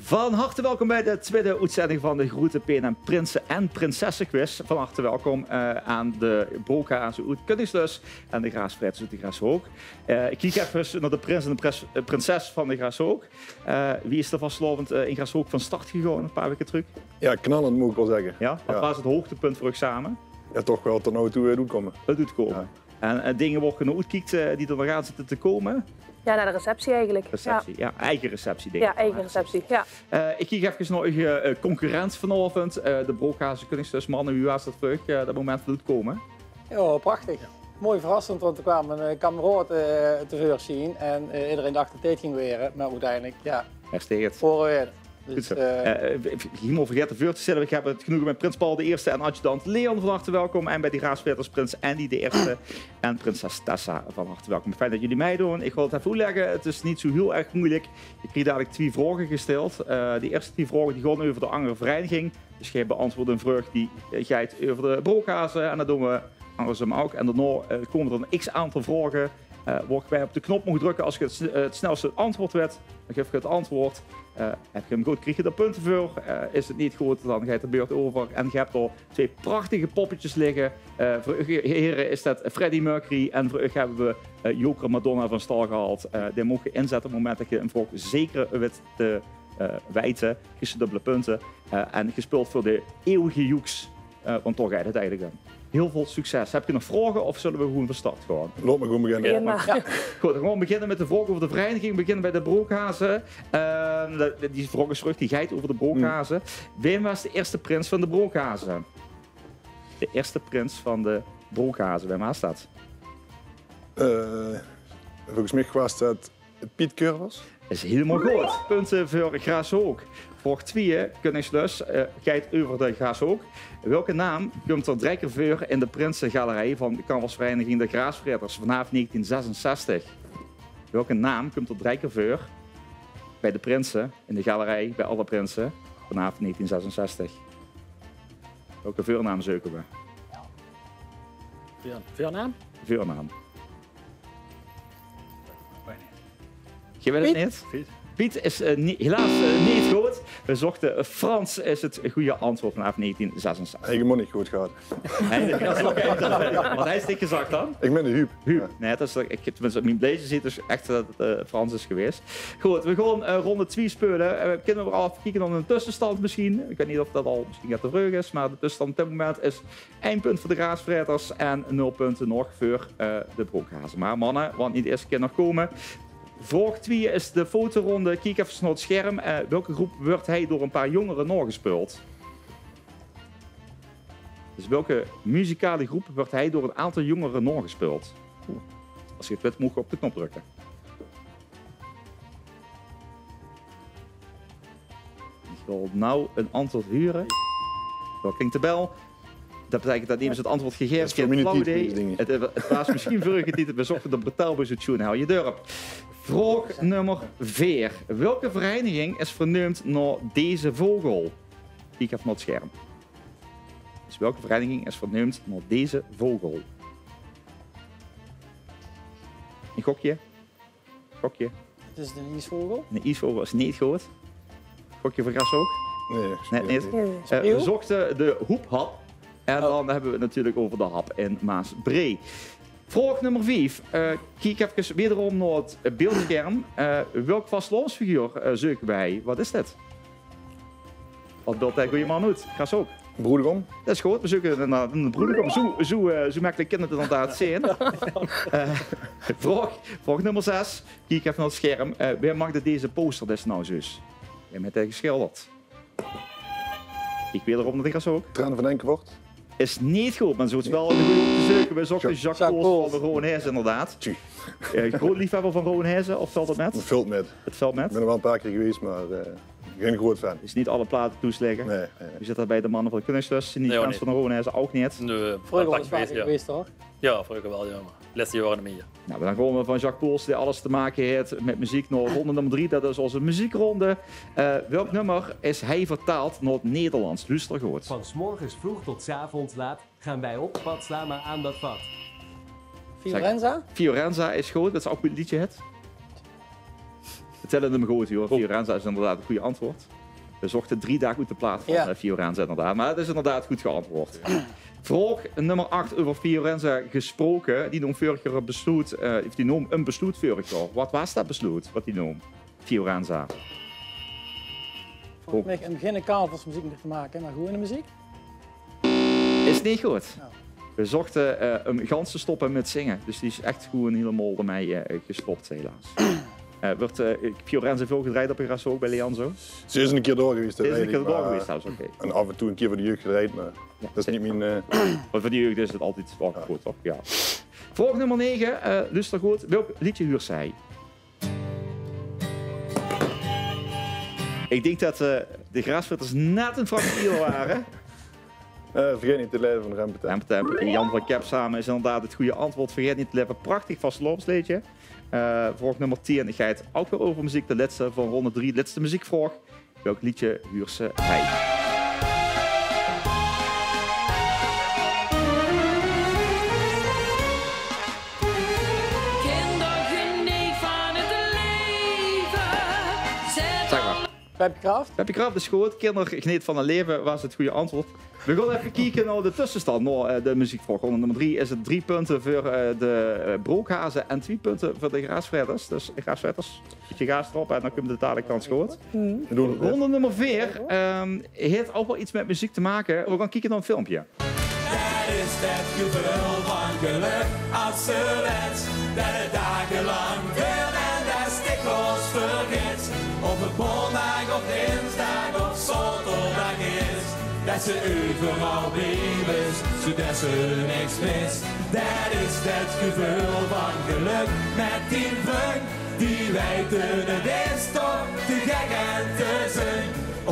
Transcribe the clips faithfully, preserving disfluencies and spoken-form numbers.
Van harte welkom bij de twiede oetzending van de Groete Peen en Prinse- en Prinsessequiz. Van harte welkom, eh, aan de Brookhaze oet Kunningslus en de Graasvraeters oet de Graashook. Eh, ik kiek efkes nao de prins en de pres-, eh, prinses van de Graashook. Eh, wie is de vastelaovend, eh, in Graashook van start gegaon 'n paar weke trök? Ja, knallend, moot ik wel zegge. Ja? Wat waas 't hoogtepunt veur uch same? Ja, toch wel tot now toe 't oetkómme. 't Oetkómme. Ja. En, eh, dinger wao geer nao oetkiekt, eh, die d'r nog aan zitte te kómme? Ja, nao de receptie eigelik. Receptie, ja. Eige receptie, dink ik. Ja, eige receptie, ja. Eh, ik kiek efkes nao uch, eh, concurrent vanaovend, eh, de Brookhaze Kunningslus. Manne, wie waas dat veur uch, eh, dat moment van oetkómme? Ja, prachtig. Mooi verrassend, want d'r kwaam 'n, eh, kameraod, eh, te veursjien en, eh, ederein dach dat 't ging waere, maar oeteindelik, ja. Hei steit 't. Waore weer. Good zo. Dus, eh, eh, hielemaol vergaete veur te stelle, we hebbe 't genoege met prins Paul de Eerste en adjudant Leon van harte welkom. En bij de Graasvraeters prins Andy de Eerste en prinses Tessa van harte welkom. Fijn dat jullie meidoon. Ik wil 't efkes oetlegge, 't is neet zoe hiel erg moeilijk. Je kriegt dalik twie vraoge gesteld. Eh, de eerste twie vraoge die gaon euver de anger vereiniging. Dus geer beantwoordt 'n vraog die, eh, geit euver de Brookhaze. En dat doon we angersóm ouk. En daonao, eh, kómme d'r 'n x aantal vraoge, eh, wao geer op de knop moog drökke. As geer 't s-, eh, 't snelste 't antwoord wet, dan gaef geer 't antwoord. Eh, heb geer 'm good, kriegt geer d'r punte veur. Eh, is 't neet good, dan geit de beurt euver. En geer hebt dao twie prachtige poppetjes ligke. Eh, veur uch here is dat Freddie Mercury. En veur uch hebbe we, eh, Joker Madonna van stal gehaold. Eh, die moog geer inzette op 't moment dat geer 'n vraog zeker wet te, eh, weite. Kriegt geer dubbele punte. Eh, en gespeeld veur de eeuwige joeks. Eh, want dao geit 't eigelik óm. Hiel väöl succes. Heb geer nog vraoge of zulle we gewoen van start gaon? Laot maar gewoen beginne. Ja. Good, dan gaon we beginne met de vraog euver de vereiniging. We beginne bij de Brookhaze. Ehm, de, de, die vraog is trök, die geit euver de Brookhaze. Wae waas de eerste prins van de Brookhaze? De eerste prins van de Brookhaze, wae waas dat? Eh, volges mich waas dat Piet Curvers. Is hielemaol good. Punte veur Graashook. Vraog twie, Kunningslus, eh, geit euver de Graashook. Welke naam kump d'r drei kier veur in de prinsegalerij van de carnavalsvereiniging de Graasvraeters vanaaf negentien zesenzestig? Welke naam kump d'r drei kier veur bij de prinse, in de galerij, bij alle prinse, vanaaf negentien zesenzestig? Welke veurnaam zeuke we? Veur-, veurnaam? Veurnaam. Geer wet 't neet? Piet. Piet is, eh, nie-, helaas, eh, neet good. We zochte, eh, Frans is 't gooj antwoord vanaaf negentien zesenzestig. Hei, ik heb 'm neet good gehad. Hei, dat is oké, dat wet ik. Wat haes dich gezag dan? Ik bin de Huub. Huub. Ja. Nae, dat is, ik, tenminste, mien blazer zeet dus ech dat 't, eh, Frans is gewaes. Good, we gaon, eh, ronde twie speule. Eh, kinne we al efkes kieke nao 'ne tussenstand misschien? Ik wet neet of dat al misschien get te vreug is, maar de tussenstand op dit moment is ein punt veur de Graasvraeters en nul punte nog veur, eh, de Brookhaze. Maar manne, want neet de eerste kier nog kómme. Vraog twie is de fotoronde. Kiek efkes nao 't scherm. Eh, welke groep wuuert hei door 'n paar jongere naogespeuld? Dus welke muzikale groep wuuert hei door 'n aantal jongere naogespeuld? Oeh. As geer 't wet, moog geer op de knop drökke. Ik wil now 'n antwoord hure. Dao klinkt de bel. Dat beteikent dat nemes 't antwoord gegaeve haet. Flauw idee. 't, 't waas misschien vurige tied, we zochte de Brutaalboys oet Sjoen Hel je Dörp. Vraog nummer veer. Welke vereiniging is verneumd nao deze vogel? Kiek efkes nao 't scherm. Dus welke vereiniging is verneumd nao deze vogel? Ein gokje? Gokje? 't Is 'ne iesvogel. 'Ne iesvogel is neet good. Gokje veur Graashook? Nae, net neet. Nae. Eh, we zochte de hoephap. En dan hebbe we 't natuurlijk euver de hap in Maasbree. Vraog nummer vief. Eh, kiek efkes wederom nao 't beeldscherm. Eh, welk vastelaovesfiguur, eh, zeuke we hei? Wat is dit? Wat beeldt d'r gooje man oet? Graashook. Broedegom. Dat is good. We zeuke inderdaad 'ne broedegom. Zoe, zoe, eh, zoe mekkelik kin 't inderdaad zeen. Eh, vraog, vraog nummer zes. Kiek efkes nao 't scherm. Eh, wae maakde deze poster des now, zus? Wae haet dae geschilderd? Kiek wederom nao de Graashook. Traan van Enkevoort. Is neet good, maar zoe is wel 'ne gooje um te zeuke. We zochte Jacques, Jacques Poels van de Rhône Haise, inderdaad. Tju. Eh, groot liefhebber van Rhône Haise, of velt 't mit? 't Velt mit. 't Velt mit. Ik bin d'r wel 'n paar kier gewaes, maar, eh, gein groot fan. Is neet alle plate toeslikke. Nae, nae, nae. Wie zit dat bij de manne van de Kunningslus? Neet fans van de Rhône Haise, ouk neet? Nae, vreuger wel 'n paar kier gewaes, toch? Ja, vreuger wel, ja, maar de lèste jaore neet mier. Nou, dan gaon we van Jacques Poels, dae alles te make haet mit meziek, nao ronde nummer drie. Dat is oze meziekronde. Eh, welk nummer is hei vertaald nao 't Nederlands? Luuster good. Van 's morgens vroeg tot 's avonds laat gaan wij op pad, sla maar aan dat vat. Fiorenza? Fiorenza is good, dat is ouk 'n leedje, hè? Vertèl 't 'm good, joh. Fiorenza is inderdaad 't gooje antwoord. We zochte drie daag oet de plaat van, eh, Fiorenza, inderdaad. Maar het is inderdaad goed geantwoord. Vraog nummer acht, euver Fiorenza gesproke. Die noom veurig jaor e besloet, eh, of die noom e besloet veurig jaor. Wat waas dat besloet, wat die noom? Fiorenza. Volgens mich um geine carnavalsmeziek mier te make, maar gewone meziek. Is neet good. We zochte, eh, um gans te stoppe mit zinge. Dus die is echt gewoen hielemaol d'rmei, eh, gestop, helaas. Eh, wuurt, eh, Fiorenza veul gedrejd op de Grasshook bij Leanzo? Ze is 'ne kier door gewees, dat weit ich, maar... Ze is 'ne kier door gewees, trouwens, oké. En af en toe 'ne kier veur de jeug gedrejd, maar dat is neet mien, eh... Maar veur de jeug is het altied waal good, toch? Ja. Vraog nummer nege, eh, luuster good. Welk leedje huurs se? Ich dink dat, eh, de Graafsvelders net 'n fractie ieder ware. Eh, Vergaet neet te laeve van Rempetemp. Rempetemp en Jan van Kep same is inderdaad het goeie antwoord. Vergaet neet te laeve, prachtig vastelaovesleedje. Eh, vraog nummer tien geit ouk weer euver meziek. De lètste van ronde drie, lètste meziekvraog. Welk leedje huurs se hei? Kinder, geneet van het leven. Zeg maar. Peppy Kraft? Peppy Kraft is good. Kinder, geneet van het leven waas het goeie antwoord. We gaon effe kieke nao de tössestand, nao, eh, de meziekvraog. Ronde nummer drie is het drie punte veur, eh, de, eh, Brookhaze en twie punte veur de Graafsvelders. Dus Graafsvelders, zèt de gaas d'rop en dan kump het dalik gans good. Ronde nummer veer, ehm, heet ouk waal iets mit meziek te make. We gaon kieke nao 'n filmpje. Det is det geveul van gelök as se wèts det 't dagelank duurt en des dèks vergits. Of 't maondaag of dinsdaag of zaoterdaag is, det se euveral bie bös, zodet se niks mis. Det is det geveul van gelök mit dien vrung. Die weite 't is toch te gek en te zun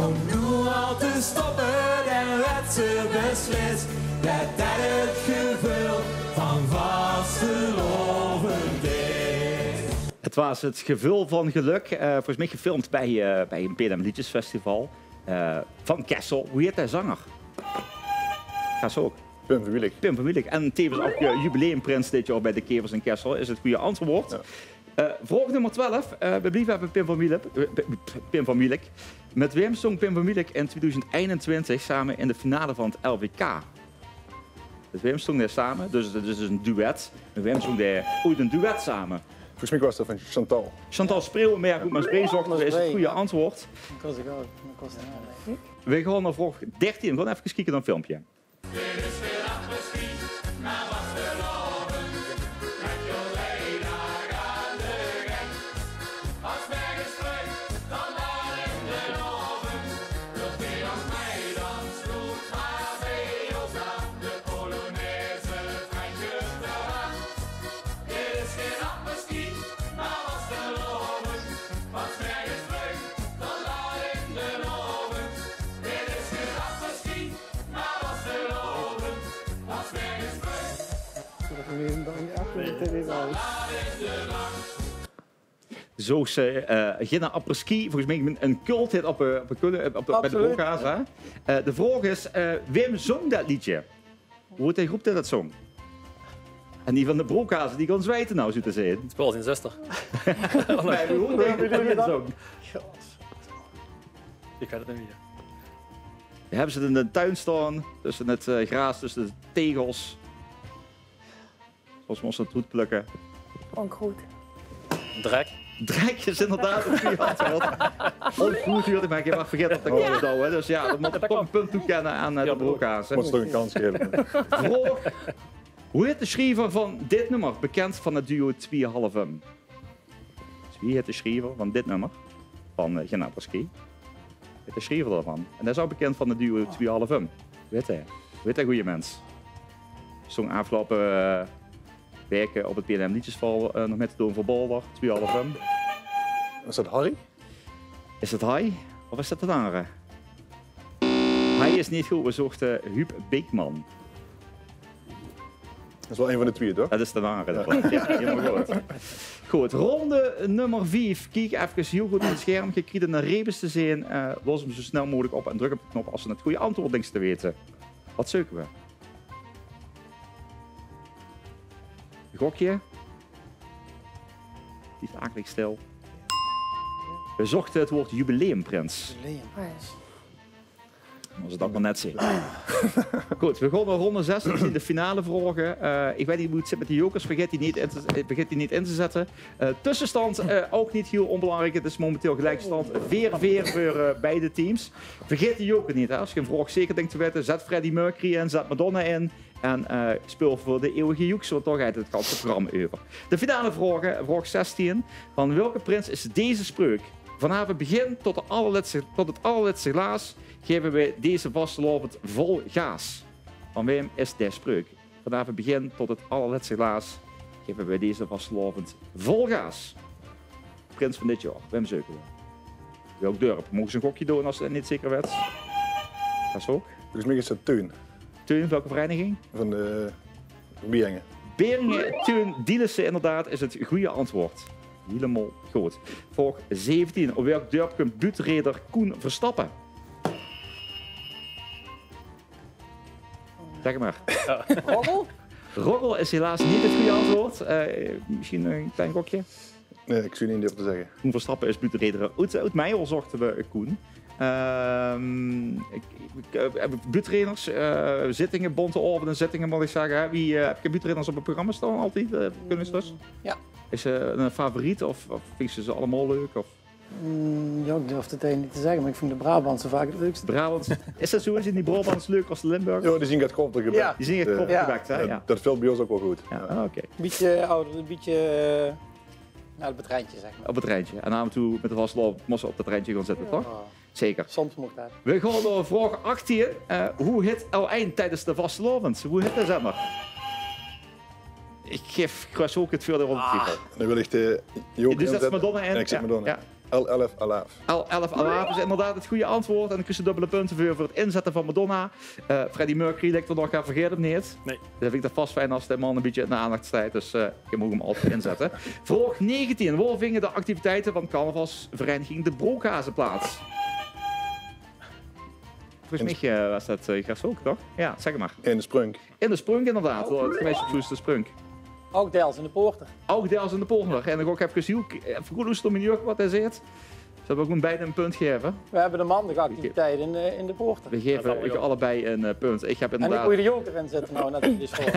om noe al te stoppe, dan wèt se beslis det det 't geveul van vastelaovend is. Het waas het geveul van gelök, eh, volges mich gefilmp bij, eh, bij 'n P N M Liedjesfestival, eh, van Kessel. Wie heet de zanger? Gaas se ouk. Pim van Wielek. Pim van Wielek. En tevens ouk, eh, jubileumprins dit jaor bij de Kevers in Kessel is het goeie antwoord. Ja. Eh, vraog nummer twelf. Eh, we blieve effe Pim van Wielek. Eh, P-, P-, Pim van Wielek. Mit waem stóng Pim van Wielek in tweeduizend einentwintig same in de finale van het L V K? Mit waem stóng dae same? Dus het is dus 'n duet. Mit waem stóng dae oeit 'n duet same? Volges mich waas det van Chantal. Chantal Spreeuwen, maar ja, good, Maasbree zochte we, is het goeie antwoord. We gaon nao vraog dertien. We gaon effe kieke nao 'n filmpje. Zoog se, eh, geine après-ski, volges mich 'n, 'n culthit op de, op de, op de, bij de Brookhaze, hè? Eh, de vraog is, eh, waem zóng det leedje? Wie heet de groep die det zóng? En die van de Brookhaze, die gaon zweite now, zoe te zeen. Het spul zien zuster. Nae, wie heet de groep die det zóng? Ik weet het niet meer. We hebbe ze in de tuin staon, tösse het, eh, graas, tösse de tegels. Volges mich mós se 't oetplökke. Onkroed. Drek. Drek is inderdaad het goeie antwoord. Onkroed, huurde ik, maar ik heb vergaete det ik onkroed hou, hè. Dus ja, dan mót ik toch 'n punt toekenne aan, eh, de Brookhaze. Mós se toch 'n kans geve. Vraog: wie heet de sjriever van dit nummer, bekend van het duo Twie Halve Um? Dus wie heet de sjriever van dit nummer? Van, eh, Geine après-ski. Wie heet de sjriever daovan? En dae is ouk bekend van het duo Twie Halve Um. Wie heet dae? Wie heet dae goeie mins? Stóng aafgeloupe, eh, waeke op het P N M Liedjesval, eh, nog mit te doon veur Boulder. Twie Halve Um. Is det Harry? Is het Harry? Of is det 'nen angere? Harry is neet good, we zochte Huub Beekman. Det is waal ein van de twie, toch? Det is de angere. Ja. Ja, hielemaol good. Good, ronde nummer vief. Kiek efkes hiel good op het scherm. Ge kriet 'ne rebus te zeen. Eh, los 'm zoe snel mogelik op en drök op de knop as se het goeie antwoord dinks te weite. Wat zeuke we? Gokje? Die is akelig stil. We zochte het woord jubileumprins. Jubileum. Mós 't ouch mer net zeen. Good, we gaon nao ronde zes, det zeen de finale vraoge. Eh, ich weit neet wie 't zit mit de jokers, vergaet die neet in te, eh, vergaet die neet in te zètte. Eh, tössestand, eh, ouch neet hiel ónbelangriek, 't is momenteel geliekstand. Veer veer veur, eh, beide teams. Vergaet de joker neet, hè. Es geer ein vraog zeker dink te weite, zèt Freddie Mercury in, zèt Madonna in. En, eh, speul veur de eeuwige joeks, want dao geit 't ganse programma euver. De finale vraoge, vraog zestien. Van welke prins is deze spreuk? Vanaf het begin tot de allerlètste, tot het allerlètste glaas gaeve wij deze vastelaovend vol gaas. Van waem is de spreuk? Vanaf het begin tot het allerlètste glaas gaeve wij deze vastelaovend vol gaas. Prins van dit jaor, waem zeuke we? Welk dörp? Moge ze ein gokje doon es ze 't neet zeker weite? Gaas ouch. Volges mich is det Teun. Teun, welke vereiniging? Van de Beringe. Beringe, Teun Dielissen inderdaad is het goeie antwoord. Hielemaol good. Vraog zeventien. Oet welk dörp kump buuttereedner Koen Verstappen? Zèk 't mer. Roggel? Roggel is helaas neet het goeie antwoord. Eh, mesjien ein klein gokje. Nae, ich zów neet durve te zègke. Koen Verstappen is buuttereedner. Oet, oet Meijel zochte we Koen. Ehm, ich, ich, eh, buuttereedners, eh, zittinge, bónte aovende, zittinge, mót ich zègke, hè. Wie, eh, höbs se buuttereedners op 't programma staon altied, eh, Kunningslus? Jao. Is, eh, ein favoriet of, of vinjs se ze allemaol leuk? Of? Mm, jao, ich durf 't eigelik neet te zègke, mer ich vinj de Brabantse vaak 't leukste. Brabants, is det zoe? Zeen die Brabants leuker es de Limburgers? Jao, die zeen get korter gebek. Jao. Die zeen get korter gebek, hè? Jao. Det, det vèlt bie ós ouch waal good. Jao, ah, oké. Bietje awwer, bietje, eh, nao 't treintje, zèk mer. Op 't treintje. En aaf en toe mit de vastelaovend mós se op det treintje gaon zitte, toch? Jao. Zeker. Soms mót det. We gaon nao vraog achttien. Eh, wie hit L1 tiedes de vastelaovend? Wie hit de zender? Ich gaef Chris ouch het veurdeil van de twiefel. Dan wil ich de joker inzètte. Dus det is Madonna en, en ich zèk Madonna. Jao. L elf Alaaf. L elf Alaaf is inderdaad het goeie antwoord. En dan kriegs se dubbele punte veur, veur het inzètte van Madonna. Eh, Freddie Mercury, liek d'r nog, vergaet 'm neet. Nae. Det vinj ich toch vas fijn es de man ein bietje in de aandacht steit. Dus, eh, geer moogt 'm altied inzètte. Vraog negentien. Wo vinge de activiteite van carnavalsvereiniging De Brookhaze plaats? Volges mich, eh, waas det, eh, Gaas ouch, toch? Jao, zèk 't mer. In de Sprunk. In de Sprunk, inderdaad. Het gemeinsjapshoes De Sprunk. Ouch deils in de Poorter. Ouch deils in de Poorter. En ich ouch efkes hiel, eh, efkes good loestere, meneer, waat hae zaet. Zölle we gewoon beide ein punt gaeve? We höbbe de maondigactiviteit in, eh, in de Poorter. We gaeve uch allebei ein, eh, punt. Ich höb inderdaad... En ich mót de joker inzètte noe, net wie die is veur.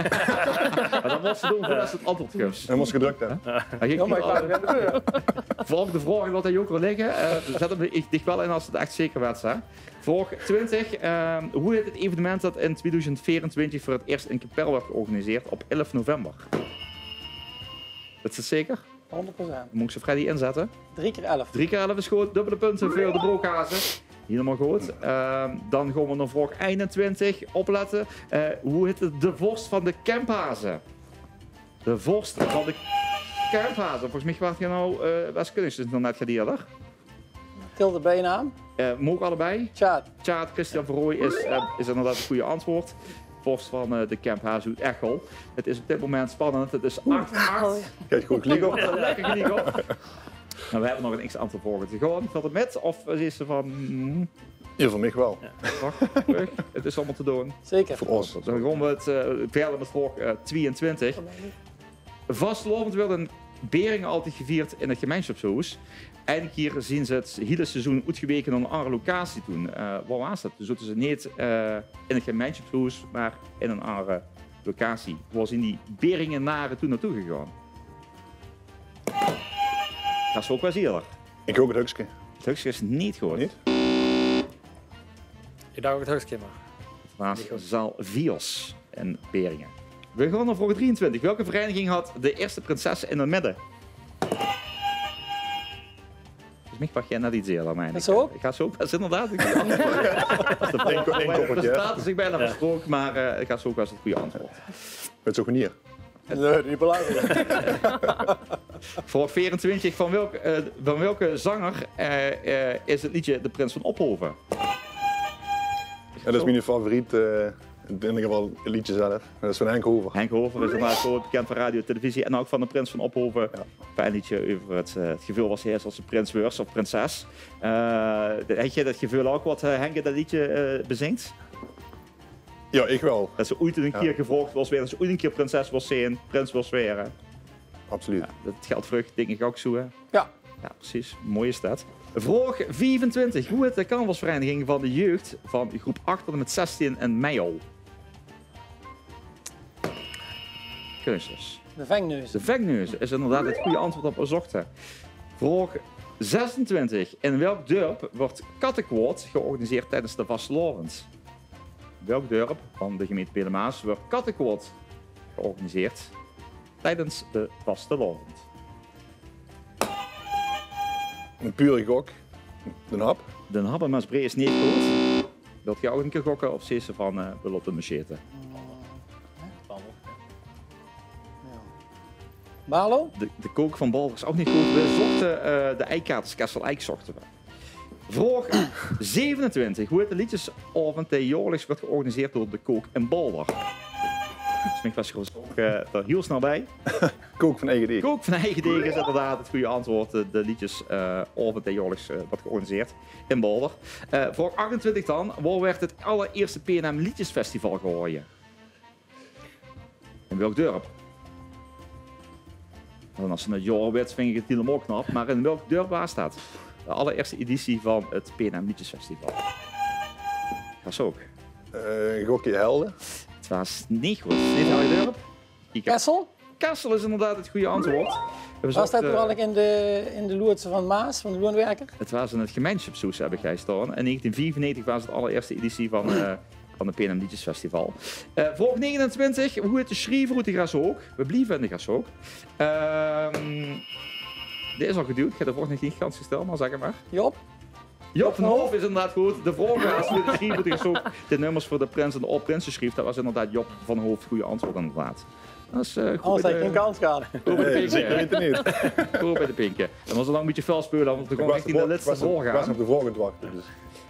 Mer det mós se doon veurdet se het antwoord gaefs. Hae mós gedrök höbbe. Jao, mer ich weit neet. Volg de vraog, laot de joker ligke. Eh, zèt 'm, ich dich waal in es se het ech zeker weits, hè. Vraog twintig. Ehm, wie hit het evenement det in tweeduizend veerentwintig veur het ierst in Kepèl woort georganiseerd op elf november? Det is zeker? Hónderd procent. Mót ich ze, Freddie, inzètte? Drie keer elf. Drie keer elf is good. Dubbele punte veur De Brookhaze. Hielemaol good. Ehm, dan gaon we nao vraog einentwintig. Oplètte. Eh, wie hit de vors van de Kemphaze? De vors van de Kemphaze. Volges mich waart geer noe, eh, waas Kunningslus nog net get ieëder. Telt de bijnaam? Eh, mót ich allebei? Tjaat. Tjaat, Christian Verrooy is, eh, is inderdaad het goeie antwoord. Vors van, eh, de Kemphaze oet Echel. Het is op dit moment spannend. Het is acht acht. Geit good geliek op. Lekker geliek op. Mer we höbbe nog ein x aantal vraoge te gaon. Vèlt het mit? Of, eh, is 't van, mm? Jao, veur mich waal. Jao. Wach, terug. Het is allemaol te doon. Zeker. Veur ós. Dan gaon we het, eh, wiejer mit vraog, eh, twieëntwintig. Vastelaovend woort in Beringe altied gevierd in het gemeinsjapshoes. Eine kier zeen ze het hiele seizoen oetgeweke nao ein anger locatie toen. Eh, wo waas det? Toen zote ze neet, eh, in het gemeinsjapshoes, mer in ein anger locatie. Wo zeen die Beringenare toen naotoe gegange? Det is ouch waal ieëder. Ich ouch, het Hukske. Het Hukske is neet good. Neet? Ich dach ouch het Hukske, mer... Naas zaal Vios in Beringe. We gaon nao vraog drieëntwintig. Welke vereiniging had de ierste prinses in het midde? Volges mich waas geer net iets ieëder, mein ich. Gaas ouch? Gaas ouch, det is inderdaad ein goeie antwoord. Inkoppeltje. De presentator zich bijna versprook, mer, eh, Gaas ouch waas het goeie antwoord. Mit zo'n meneer. Nae, neet belangriek. Vraog veerentwintig. Van welk, eh, van welke zanger, eh, eh, is het liedje De Prins van Ophoven? Jao, det is mien favoriet, eh, in eder geval het leedje zelf. Det is van Henk Hoover. Henk Hoover is inderdaad good, bekend van radio, televisie en ouch van De Prins van Ophoven. Jao. Fijn leedje euver het, eh, het geveul waat se höbs es se prins weurs of prinses. Eh, höbs se det geveul ouch waat, eh, Henk in det leedje, eh, bezingk? Jao, ich waal. Det se oeats ein kier gevraog wils waere, det se oeats ein kier prinses wils zeen, prins wils waere. Absoluut. Jao, det gelt veur uch, dink ich, ouch zoe, hè? Jao. Jao, precies. Mooi is det. Vraog viefentwintig. Wie hèt de carnavalsvereiniging van de jeug van groep acht tot en mèt zestien in Meijel? Keunsters. De Vengneuze. De Vengneuze is inderdaad het goede antwoord op wat we zochten. Vraog zesentwintig. In welk dörp wurt kattekwaod georganiseerd tijdens de vastelaovend? In welk dörp van de gemeente Pieter-Maas wurt kattekwaod georganiseerd tijdens de vastelaovend? Een pure gok. Den Hap. Den Hap en Maasbree is neet good. Wilt geer ouch ein kier gokke of zeet ze van, eh, we laote 'm sjete? Baarlo? De, de kook van Baarlo is ouch neet good. We zochten, eh, de Eikaaters, Kessel Eik zochten we. Vraog zevenentwintig. Wie hèt de liedjesaovend dae jaorliks wurt georganiseerd door de kook in Baarlo? Dus ik was gewoon ook, eh, d'r hiel snel bij. Kook van Eigen Deeg. Kook van Eigen Deeg is inderdaad het goede antwoord. De, de liedjesaovend dae jaorliks, eh, wurt georganiseerd in Baarlo. Eh, vraog achtentwintig dan. Waar werd het allereerste P N M Liedjesfestival gehouden? In welk dörp? En als ze het jaor weet, vind ik het helemaal knap. Maar in welk dörp was dat? De allereerste editie van het P N M Liedjesfestival. Gaas Hook. Eh, gokje Helden. Het was neet good. Neet Helden. Kiek. Kessel? Kessel is inderdaad het goede antwoord. We Was dat zochten, toevallig in de, in de loodsen van Maas, van de Loonwerker? Het was in het gemeenschapshoes, heb ik hier staan. In negentien vierennegentig was het allereerste editie van, eh, van de P N M Liedjesfestival. Eh, vraog negenentwintig. Wie hèt de sjriever oet de Gaas Hook? We blieve in de Gaas Hook. Ehm, die is al geduwd. Ik heb de vraog nog neet gans gesteld, maar zeg het maar. Job? Job van Hoof is inderdaad good. De vraog was wie hèt de sjriever oet de Gaas Hook de nummers voor de prins en de opprins sjreef. Dat was inderdaad Job van Hoof. Goede antwoord inderdaad. Dat is, eh, goed Anders bij had ik de- geen kans gehad. Goed bij de Nee, zeker pinke. weten niet. Goed bij de pinke. En we zullen nog een beetje vuil spelen, want we gaan richting de laatste vraag Ik was aan. op de vraag aan het wachten. Dus.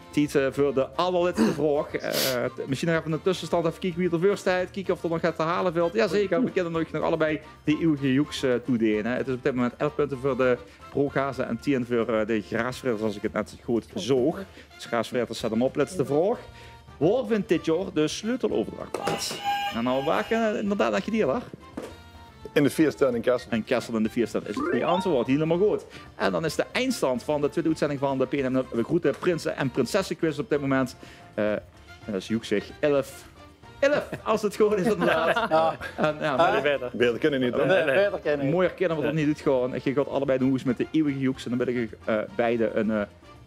Tijd, eh, voor de allerlaatste vraag. Eh, t- misschien nog even een tussenstand, even kijken wie het ervoor staat. Kijken of er nog gaat te halen valt. Jazeker, we kunnen nog, nog allebei de eeuwige joeks, eh, toedelen. Het is op dit moment elf punten voor de Brookhazen en tien voor, eh, de Graasverreters, als ik het net goed zoog. Dus Graasverreters, zet hem op. Laatste vraag. Waar vindt dit jaar de sleuteloverdracht plaats? En nou, waar, eh, inderdaad, dat je die lag. In de Fieësjtuin in Kessel. En Kessel in de Fieësjtuin is het goede antwoord. Helemaal goed. En dan is de eindstand van de tweede uitzending van de P N M. We groeten prinsen- en prinsessenquiz op dit moment. Eh, en dat is Joek zegt elf. Elf, als het goed is inderdaad. En, ja, maar Beter. Beter kunnen niet, hoor. Nee, beter ken ik. Mooier kunnen we het niet uitgaan. Je gaat allebei de hoes met de eeuwige Joeks. En dan wil ik, eh, beide een, eh,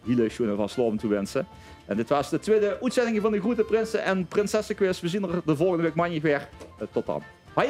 hele schone vastelaovend toewensen. En dit was de tweede uitzending van de Groete Prinsen- en Prinsessenquiz. We zien er de volgende week maandag weer. Eh, tot dan. Hoi!